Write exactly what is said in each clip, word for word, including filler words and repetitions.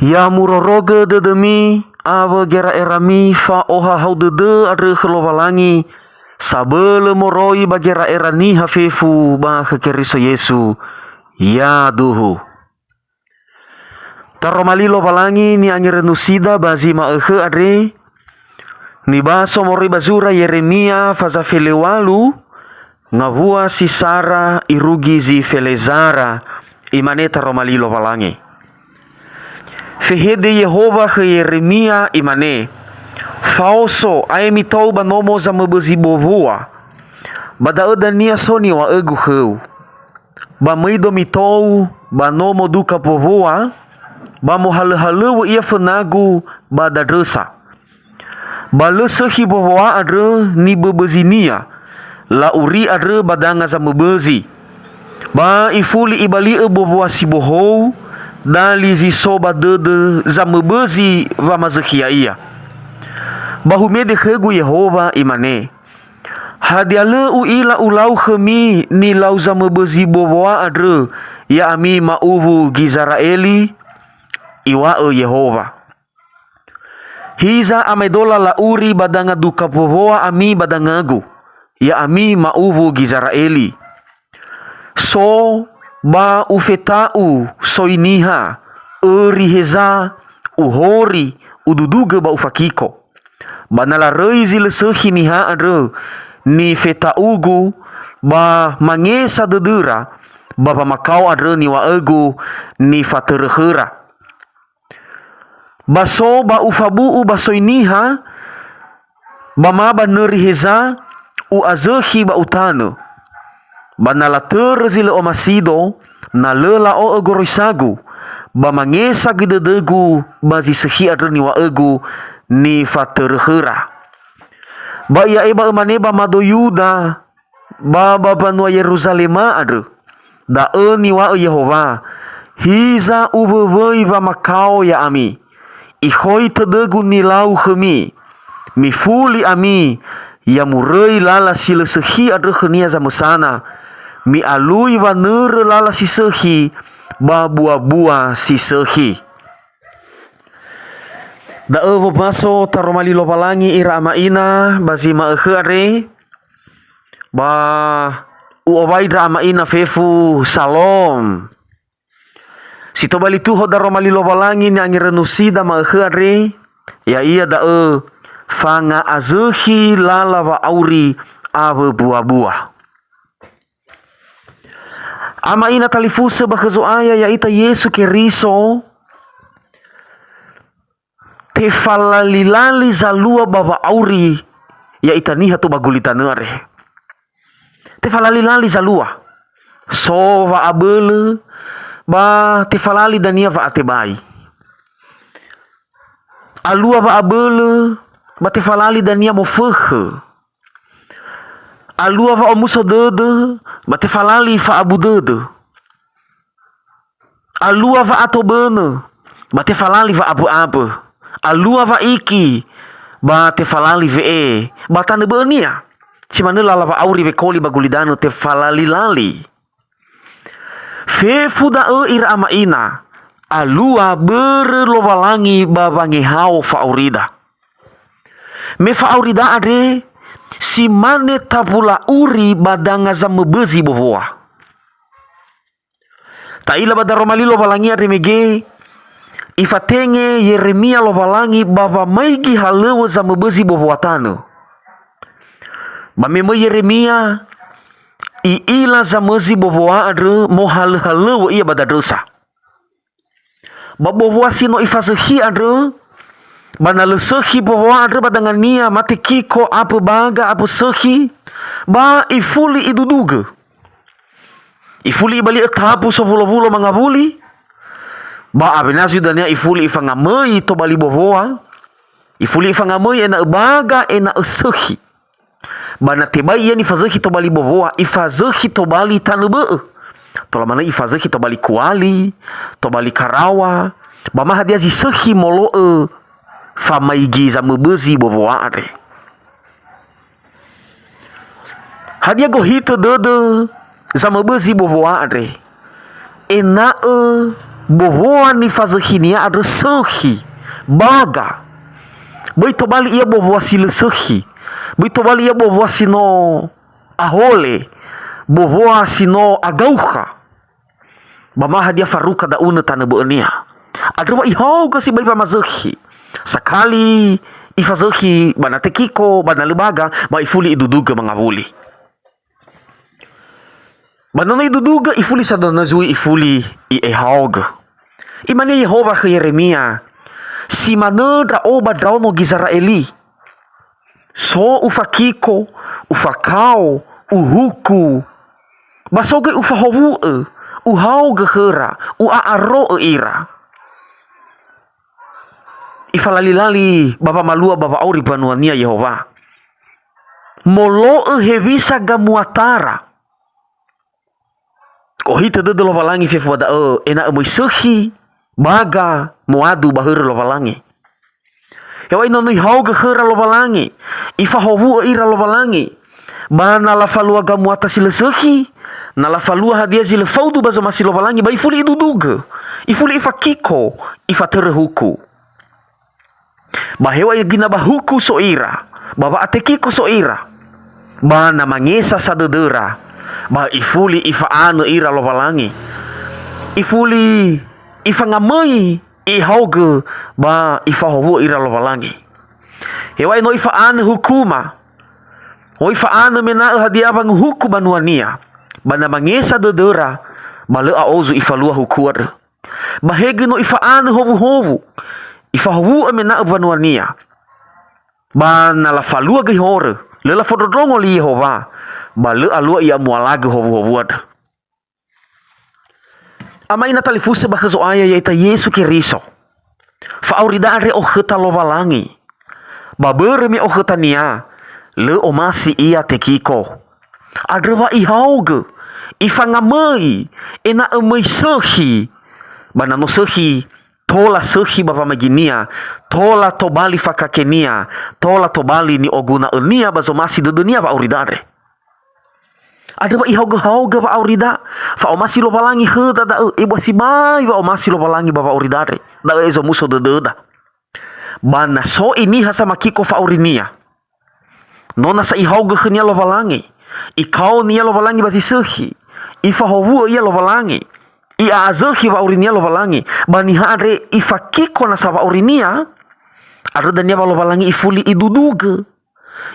Ya murorogö dödömi awö gera'erami fa'ohahau dödö andrö khö Lowalangi, sabölö moroi ba gera'era niha fefu ba khö Keriso Yesu. Yaduhu. Taroma li Lowalangi ni'angerönusida ba zi ma'ökhö andre, nibaso moroi ba zura Yeremia faza felewalu, ngawua si sara irugi zi felezara, imane taroma li Lowalangi. Fehede Yehowa khö Yeremia, imane, "Faoso, ae mitou ba nomo zamöbözi bowoa, ba da'ö dania so niŵa'ögu khöu. Ba möido mitou ba nomo duka bowoa, ba mohalöhalöŵö ia fönagu ba dandrösa. Ba lö sökhi bowoa andrö niböbözinia, la'uri andrö ba danga zamöbözi. Ba ifuli ibali'ö bowoa si bohou, dali zi so ba dödö zamöbözi wamazökhi ya'ia." Ba humede khögu Yehowa, imane, "Hadia lö u'ila ulau khömi nilau zamöbözi bowoa andrö, ya'ami ma'uwu Gizera'eli?" Iŵa'ö Yehowa. "Hiza amaedola la'uri ba danga duka bowoa ami ba dangagu, ya'ami ma'uwu Gizera'eli. So ba ufeta'u soi niha, öri heza, uhori, ududugö ba ufakiko. Ba na laröi zi lö sökhi niha andrö nifeta'ugu, ba mangesa dödöra, ba wamakao andrö niŵa'ögu nifatörö khöra. Ba so ba ufabu'u ba soi niha, ba ma ba nöri heza, u'azökhi ba utanö. Ba na latörö zi lö omasido, na lö la'o'ö goroisagu, ba mangesa göi dödögu ba zi sökhi andrö niŵa'ögu nifatörö khöra. Ba i'a'e ba ömane ba mado Yuda, ba ba mbanua Yeruzalema andrö, 'Da'ö niŵa'ö Yehowa, hiza uwöwöi wamakao ya'ami. Ikhoi tödögu nilau khömi. Mifuli ami, ya muröi lala si lö sökhi andrö khönia zamösana. Mi'alui wanörö lala si sökhi ba buabua si sökhi.'" Da'ö wombaso taroma li Lowalangi ira ama'ina ba zi ma'ökhö andre. Ba u'owai ndra ama'ina fefu, Salom. Si tobali tuho daroma li Lowalangi ni'angerönusida ma'ökhö andre, ya'ia da'ö fanga'azökhi lala wa'auri awö buabua. Ama'ina talifusö ba khö Zo'aya ya'ita Yesu Keriso, tefalali-lali zalua ba wa'auri ya'ita niha tou ba gulidanö andre. Tefalali-lali zalua. So wa'abölö, ba tefalali dania wa'atebai. Alua wa'abölö, ba tefalali dania mofökhö. Alua wa'omuso dödö, ba tefalali fa'abu dödö. Alua wa'ato bönö, ba tefalali wa'abö'abö. Alua wa'iki, ba tefalali we'e, ba tanö bö'önia. Si manö lala wa'auri wekoli ba gulidanö tefalali-lali. Fefu da'ö ira ama'ina, alua börö Lowalangi ba wangehao fa'aurida. Me fa'aurida andre, si mane tawula'uri ba danga zamöbözi bowoa. Ta'ila ba daroma li Lowalangi andre mege, ifatenge Yeremia Lowalangi ba wamaigi halöŵö zamöbözi bowoa tanö. Ba me möi Yeremia, i'ila zamözi bowoa andrö mohalöhalöŵö ia ba dandrösa. Ba bowoa si no ifazökhi andrö, ba na lö sökhi bowoa andrö ba dangania, mate kiko, apö baga, apö sökhi, ba ifuli idudugö. Ifuli ibali'ö tabu sowulo-wulo mangawuli, ba awena zui dania ifuli ifangamöi tobali bowoa, ifuli ifangamöi ena'ö baga, ena'ö sökhi. Ba na tebai ia nifazökhi tobali bowoa, ifazökhi tobali tanö bö'ö. Tola manö ifazökhi tobali kuali, tobali karawa, ba ma hadia zi sökhi molo'ö famaigi zamöbözi bowoa andre. Hadia gohitö dödö zamöbözi bowoa andre? Ena'ö Bowoa nifazökhinia andrö sökhi, baga. Böi tobali ia bowoa si lö sökhi. Böi tobali ia bowoa si no ahole, bowoa si no agaukha. Ba ma hadia faruka da'unö tanö bö'önia. Andrö wa ihaogö sibai wamazökhi. Sakali ifazökhi ba na tekiko, ba na lö baga, ba ifuli idudugö mangawuli. Ba na no idudugö, ifuli sa dania zui ifuli i'ehaogö. Imane Yehowa khö Yeremia, "Si manö ndra'o ba ndraono Gizera'eli. So ufakiko, ufakao, uhuku, ba so göi ufahowu'ö, uhaogö khöra, u'a'aro'ö ira." Ifalalilali ba wamalua ba wa'auri mbanuania Yehowa. Molo'ö hewisa gamuatara. Ohitö dödö Lowalangi fefu ba da'ö, ena'ö möi sökhi, baga, moadu ba hörö Lowalangi. Heŵa'ae no no ihaogö khöra Lowalangi, ifahowu'ö ira Lowalangi. Ba na lafalua gamuata si lö sökhi, na lafalua hadia zi lö faudu ba zomasi Lowalangi, ba ifuli idudugö, ifuli ifakiko, ifatörö huku. Ba heŵa'ae göi na ba huku so ira, ba wa'atekiko so ira, ba na mangesa sa dödöra, ba ifuli ifa'anö ira Lowalangi. Ifuli ifangamöi, ihaogö, ba ifahowu'ö ira Lowalangi. Heŵa'ae no ifa'anö hukuma, no ifa'anö mena'ö hadia wanguhuku banuania, ba na mangesa dödöra, ba lö a'ozu ifalua huku andrö. Ba he göi no ifa'anö howuhowu, ifahowu'ö mena'ö mbanuania. Ba na lafalua göi horö, lö lafondrondrongo li Yehowa, ba lö alua i'amualagö howuhowu andrö. Ama ina talifusö ba khö Zo'aya ya'ita Yesu Keriso. Fa'aurida andre okhöta Lowalangi. Ba börö me okhötania, lö omasi ia tekiko. Andrö wa ihaogö, ifangamöi, ena'ö möi sökhi. Ba na no sökhi, tola sökhi ba wamaginia, tola tobali fakakenia, tola tobali ni'oguna'önia ba zomasi dödönia wa'aurida andre. Andrö wa ihaogöhaogö wa'aurida, fa'omasi Lowalangi khöda da'ö, ebua sibai wa'omasi Lowalangi ba wa'aurida andre, da'ö ezomuso dödöda. Ba na so i niha samakiko fa'aurinia, no nasa ihaogö khönia Lowalangi, ikaoni ia Lowalangi ba zi sökhi, ifahowu'ö ia Lowalangi, i'a'azökhi wa'aurinia Lowalangi, ba niha andre ifakiko nasa wa'aurinia, andrö dania wa Lowalangi ifuli idudugö.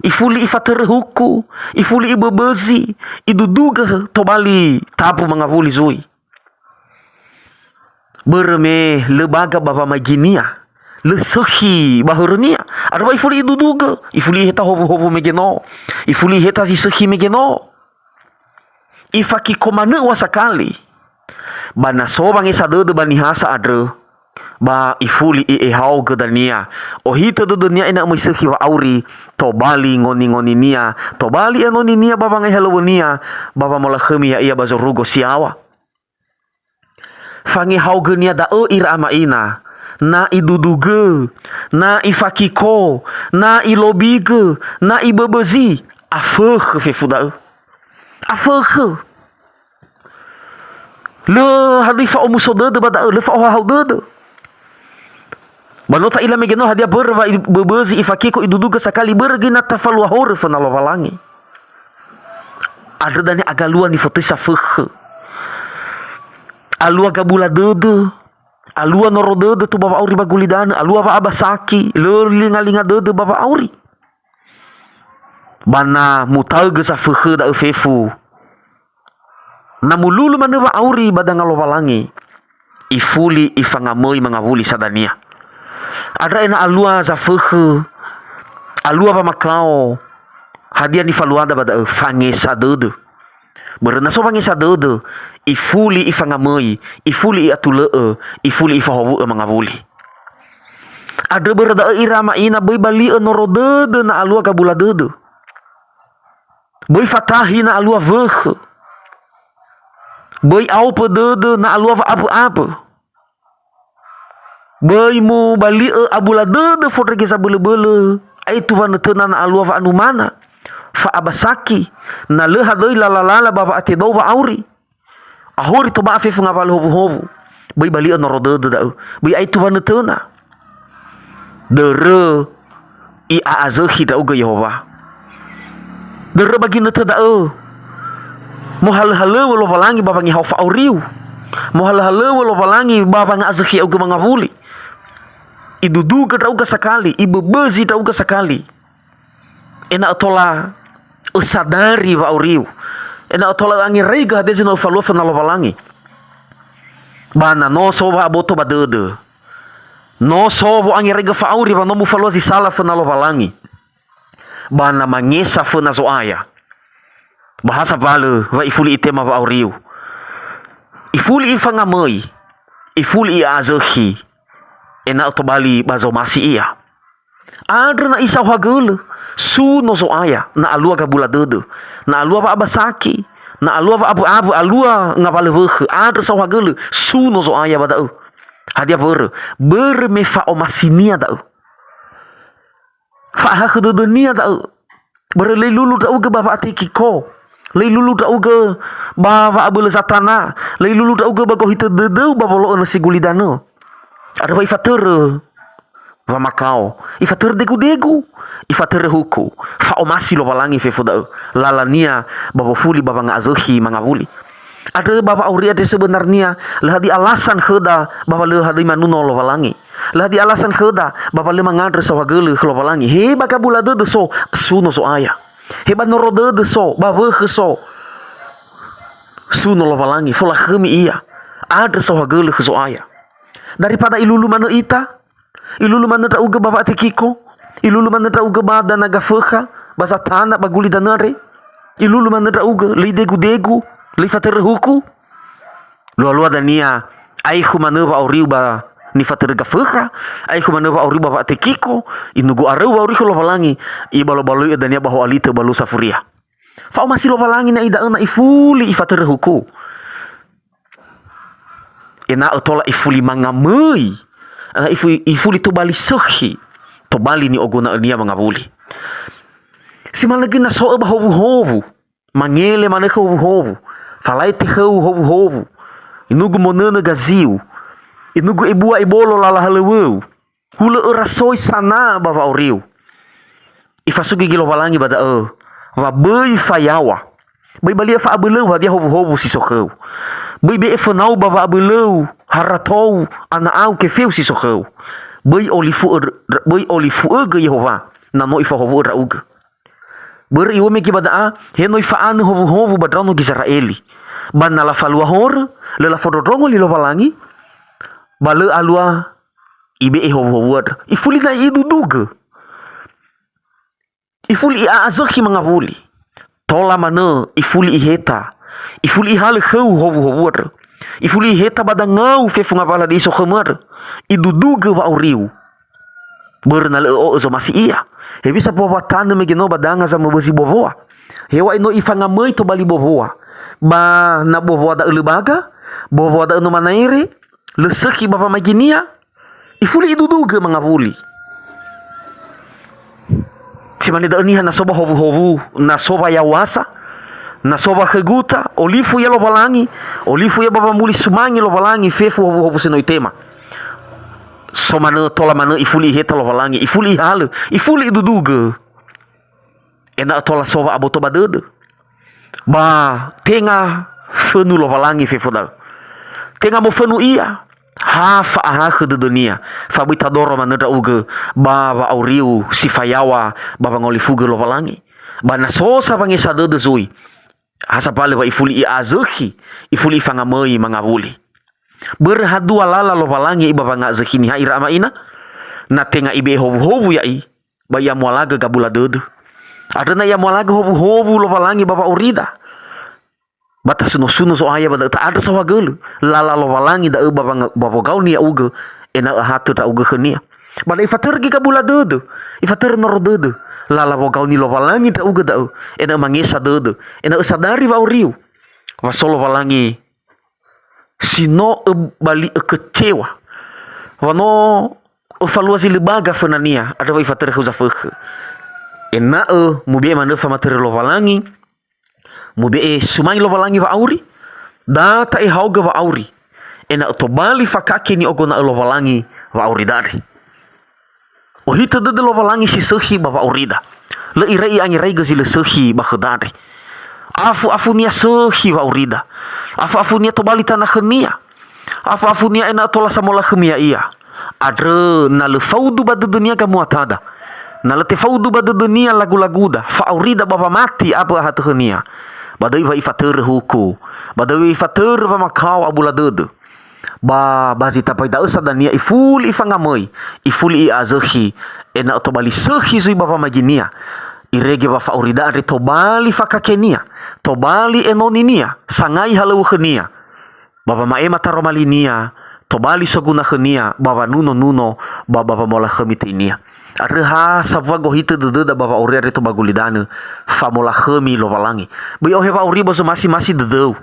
Ifuli ifatörö huku, ifuli iböbözi, idudugö tobali tabu mangawuli zui. Börö me lö baga ba wamaginia, lö sökhi ba hörönia. Andrö wa ifuli idudugö, ifuli iheta howuhowu mege no, ifuli iheta zi sökhi mege no. Ifakiko manö ua sakali. Ba na so wangesa dödö ba nihasa andrö, ba ifuli i'ehaogö dania. Ohitö dödönia ena'ö möi sökhi wa'auri, tobali ngoni-ngoninia, tobali enoninia ba wangai halöŵönia, ba wamolakhömi ya'ia ba zorugo si yaŵa. Fangehaogönia da'ö ira ama ina, na idudugö, na ifakiko, na ilobigö, na iböbözi, afökhö fefu da'ö. Afökhö. Lö hadöi fa'omuso dödö ba da'ö, lö fa'ohahau dödö. Ba no ta'ila mege no hadia börö wa iböbözi, ifakiko, idudugö sakali, börö göi na tafalua horö föna Lowalangi. Andrö dania agalua nifotöi safökhö. Alua gabula dödö, alua noro dödö tou ba wa'auri ba gulidanö, alua wa'abasaki, lö lingalinga dödö ba wa'auri. Ba na mutaögö safökhö da'ö fefu, na mululu manö wa'auri ba danga Lowalangi, ifuli ifangamöi mangawuli sa dania. Andrö ena'ö alua zafökhö, alua wamakao, hadia nifaluada ba da'ö, fangesa dödö. Börö na so wangesa dödö, ifuli ifangamöi, ifuli i'atulö'ö, ifuli ifahowu'ö mangawuli. Andrö börö da'ö ira ama ina, böi bali'ö noro dödö na alua gabula dödö. Böi fatahi na alua wökhö. Böi aopö dödö na alua wa'abö'abö. Böi mubali'ö abula dödö fondrege zabölöbölö, aetu wanötöna na alua wa'anumana, fa'abasaki, na lö hadöi lalalala ba wa'atedou wa'auri. Ahori toba'a fefu ngawalö howuhowu. Böi bali'ö noro dödö da'ö. Böi aitu wanötöna. Dörö i'a'azökhi ndra'ugö Yehowa. Dörö ba ginötö da'ö, mohalöhalöŵö Lowalangi ba wangehao fa'auriu. Mohalöhalöŵö Lowalangi ba wanga'azökhi ya'ugö mangawuli. Idudugö ndra'ugö sakali, iböbözi ndra'ugö sakali. Ena'ö tola ösadari wa'auriu. Ena'ö tola ö'angeraigö hadia zi no öfalua föna Lowalangi. Ba na no so wa'aboto ba dödö. No so wo'angeraigö fa'auri wa no mufalua zi sala föna Lowalangi. Ba na mangesa föna Zo'aya. Ba ha sabalö wa ifuli itema wa'auriu. Ifuli ifangamöi. Ifuli i'a'azökhi. Ena'ö tobali ba zomasi ia. Andrö na isaohagölö, suno Zo'aya, na alua gabula dödö, na alua wa'abasaki, na alua wa'abö'abö, alua ngawalö wökhö, andrö saohagölö, suno Zo'aya ba da'ö. Hadia wörö? Börö me fa'omasinia da'ö. Fa'ahakhö dödönia da'ö. Börö lö ilulu ndra'ugö ba wa'atekiko. Lö ilulu ndra'ugö ba wa'abölö Zatana. Lö ilulu ndra'ugö ba gohitö dödöu ba wolo'ö nösi gulidanö. Andrö wa ifatörö wamakao, ifatörö degu-degu, ifatörö huku. Fa'omasi Lowalangi fefu da'ö, lalania ba wofuli ba wanga'azökhi mangawuli. Andrö ba wa'auri andre sebenarnia, lö hadia alasan khöda ba wa lö hadöi manuno Lowalangi. Lö hadia alasan khöda ba wa lö mangandrö saohagölö khö Lowalangi. He ba gabula dödö so, suno Zo'aya. He ba noro dödö so, ba wökhö so, suno Lowalangi, folakhömi ia. Andrö saohagölö khö Zo'aya. Daripada ilulu manö ita, ilulu manö ndra'ugö ba wa'atekiko, ilulu manö ndra'ugö ba dana Gafökha, ba Zatana, ba gulidanö andre, ilulu manö ndra'ugö, lö idegu-degu, lö ifatörö huku. Lua-lua dania, aekhu manö wa'auriu ba nifatörö Gafökha, aekhu manö wa'auriu ba wa'atekiko, inugu aröu wa'auri khö Lowalangi, ibalo-baloi'ö dania ba ho'alitö ba luo safuria. Fa'omasi Lowalangi na'i da'ö na ifuli ifatörö huku. Ena'ö tola ifuli mangamöi, ena'ö ifu-, ifuli tobali sökhi, tobali ni'oguna'önia mangawuli. Si manö göi na so'ö ba howuhowu, mangele manö khö howuhowu, falaete khöu howuhowu, inugu monönö gaziu, inugu ebua ebolo lala halöŵöu, hulö öra soi sana ba wa'auriu. Ifasugi göi Lowalangi ba da'ö, wa böi fayaŵa. Böi bali'ö fa'abölöu hadia howuhowu si so khöu. Böi be'e fönau ba wa'abölöu, haratou, ana'au, kefeu si so khöu. Böi olifu'ö, böi olifu'ögö Yehowa, na no ifahowu'ö ndra'ugö. Börö iŵa'ö göi ba da'a, he no ifa'anö howuhowu ba ndraono Gizera'eli. Ba na lafalua horö, lö lafondrondrongo li Lowalangi, ba lö alua ibe'e howuhowu andrö. Ifuli na'i idudugö. Ifuli i'a'azökhi mangawuli. Tola manö, ifuli iheta. Ifuli ihalö khöu howuhowu andrö. Ifuli iheta ba dangau fefu ngawalö hadia so khömö andrö. Idudugö wa'auriu. Börö na lö ö'o'ö zomasi ia. Hewisa mbowa tanö mege no ba danga zamöbözi bowoa. Heŵa'ae no ifangamöi tobali bowoa. Ba na bowoa da'ö lö baga, bowoa da'ö no manaere, lö sökhi ba wamaginia, ifuli idudugö mangawuli. Si mane da'ö niha na so ba howuhowu, na so wayaŵasa, na so wakhöguta, olifu ia Lowalangi, olifu ia ba wamuli sumange Lowalangi fefu howuhowu si no itema. So manö, tola manö ifuli iheta Lowalangi, ifuli ihalö, ifuli idudugö. Ena'ö tola so wa'aboto ba dödö. Ba tenga fönu Lowalangi fefu da'ö. Tenga mofönu ia, ha fa'ahakhö dödönia, fa böi tadoro manö ndra'ugö ba wa'auriu si fayaŵa ba wangolifugö Lowalangi. Ba na so sa wangesa dödö zui, ha sabalö wa ifuli i'azökhi, ifuli ifangamöi mangawuli. Börö ha dua lala Lowalangi ba wanga'azökhi niha ira ama ina? Na tenga ibe'e howuhowu ya'i, ba i'amualagö gabula dödö. Andrö na i'amualagö howuhowu Lowalangi ba wa'aurida. Ba tasuno-suno Zo'aya ba da'ö ta'andrö saohagölö. Lala Lowalangi da'ö ba wanga-, ba wogaoni ya'ugö, ena'ö ahatö ndra'ugö khönia. Ba na ifatörö göi gabula dödö, ifatörö noro dödö. Lala wogaoni Lowalangi ndra'ugö da'ö, ena'ö mangesa dödö, ena'ö sadari wa'auriu. Wa so Lowalangi si no öbali'ö kecewa. Wa no öfalua zi lö baga fönania, andrö wa ifatörö khöu zafökhö. Ena'ö mube'e manö famatörö Lowalangi, mube'e sumange Lowalangi wa'auri, da ta'ehaogö wa'auri. ena'ö tobali fakake ni'ogona'ö Lowalangi wa'aurida andre. Ohitö dödö Lowalangi si sökhi ba wa'aurida. Lö irai i'angeraigö zi lö sökhi ba khöda andre. Afu-afunia sökhi wa'aurida. Afu-afunia tobali tana khönia. Afu-afunia ena'ö tola samolakhömi ya'ia. Andrö na lö faudu ba dödönia gamuatada. Na lö tefaudu ba dödönia lagu-laguda, fa'aurida ba wamati ambö ahatö khönia. Ba döi wa ifatörö huku. Ba döi wa ifatörö wamakao abula dödö. Ba, ba zi tambai da'ö sa dania ifuli ifangamöi, ifuli i'azökhi, ena'ö tobali sökhi zui ba wamaginia. Irege wa fa'aurida andre tobali fakakenia, tobali enoninia, sangai halöŵö khönia. Ba wama'ema taroma linia, tobali soguna khönia, ba wanuno-nuno, ba, ba wamolakhömi töinia. Andrö ha sambua gohitö dödöda ba wa'auri andre tou ba gulidanö, famolakhömi Lowalangi. Böi ohe wa'auriu ba zomasi-masi dödöu.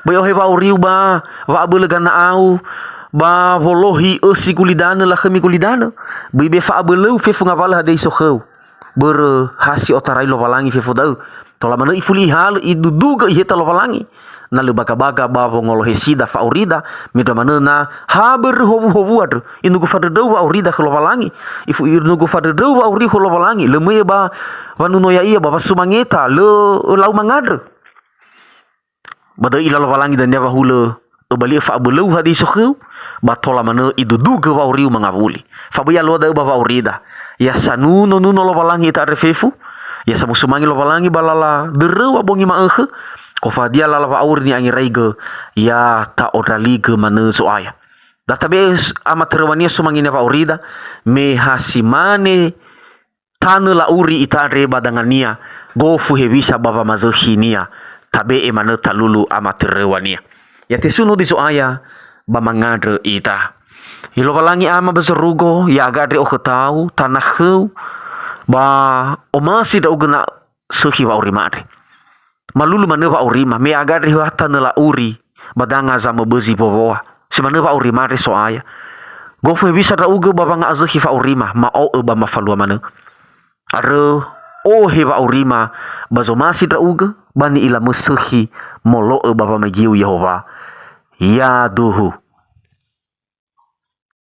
Böi ohe wa'auriu ba wa'abölö gana'au, ba wolohi ösi gulidanö lakhömi gulidanö. Böi be fa'abölöu fefu ngawalö hadia isokhöu. Börö ha si otarai Lowalangi fefu da'ö. Tola manö ifuli ihalö, idudugö iheta Lowalangi. Na lö baga-baga ba wongolohesida fa'aurida, mendrua manö na ha börö howuhowu andrö, inunggö fandröndröu wa'aurida khö Lowalangi. Ifu-, inunggö fandröndröu wa'auriu khö Lowalangi, lö möi'ö ba wanuno ya'ia ba wasumangeta, lö lau mangandrö. Ba döi ila Lowalangi dania wa hulö öbali'ö fa'abölöu hadia isokhöu, ba tola manö idudugö wa'auriu mangawuli. Fa böi alua da'ö ba wa'aurida. Ya sanuno-nuno Lowalangi ita andre fefu, ya samusumange Lowalangi ba lala döröu ba bongi ma'ökhö, gofu hadia lala wa'auri ni'angeraigö, ya ta'ondraligö manö Zo'aya. Da tabe'e s-, amatöröŵania sumange niha wa'aurida, me ha si mane tanö la'uri ita andre ba dangania, gofu hewisa ba wamazökhinia, tabe'e manö talulu amatöröŵania. Ya tesuno di Zo'aya ba mangandrö ita. Ya Lowalangi Ama ba zorugo, ya'aga andre okhötau, tana khöu, ba omasi ndra'ugö na sökhi wa'aurima andre. Malulu manö wa'aurima, me ya'aga andre ha tanö la'uri ba danga zamöbözi wowoa. Si manö wa'aurima andre So'aya. Gofu hewisa ndra'ugö ba wanga'azökhi fa'aurima, ma'o'ö ba mafalua manö. Andrö ohe wa'aurima ba zomasi ndra'ugö, ba ni'ilamö sökhi molo'ö ba wamaigi-U Yehowa. Yaduhu.